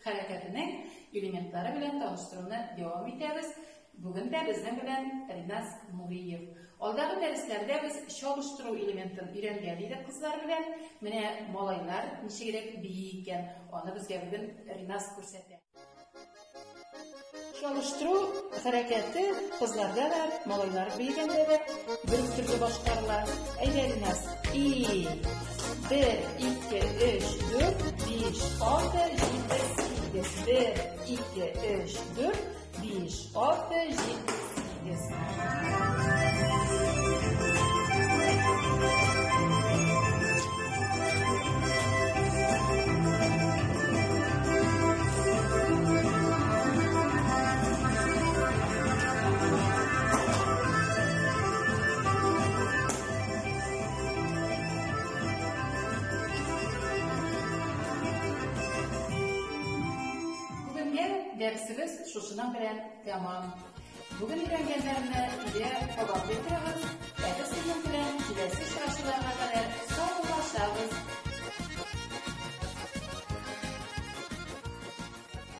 хәрәкәтенең элементлары белән таныштыруны дәвам итәбез. Бүген дә безнең белән Ринас Нуриев. Алдагы дәресләрдә без чагыштыру элементын өйрәнгән идек кызлар белән. Менә малайлар ничегрәк бии икән, аны безгә бүген Ринас күрсәтә. Чагыштыру хәрәкәте кызларда да, малайлар биегәндә дә бер үк төрле башкарыла. Әйдә, Ринас. И, бер, ике, өч, дүрт, биш, алты, җиде, сигез. Бер, ике, өч, дүрт, биш, алты, җиде, сигез. Бүгенге дәресебез шушының белән тәмам. Бүген өйрәнгәннәрне өйдә кабатлый торыгыз, ә без сезнең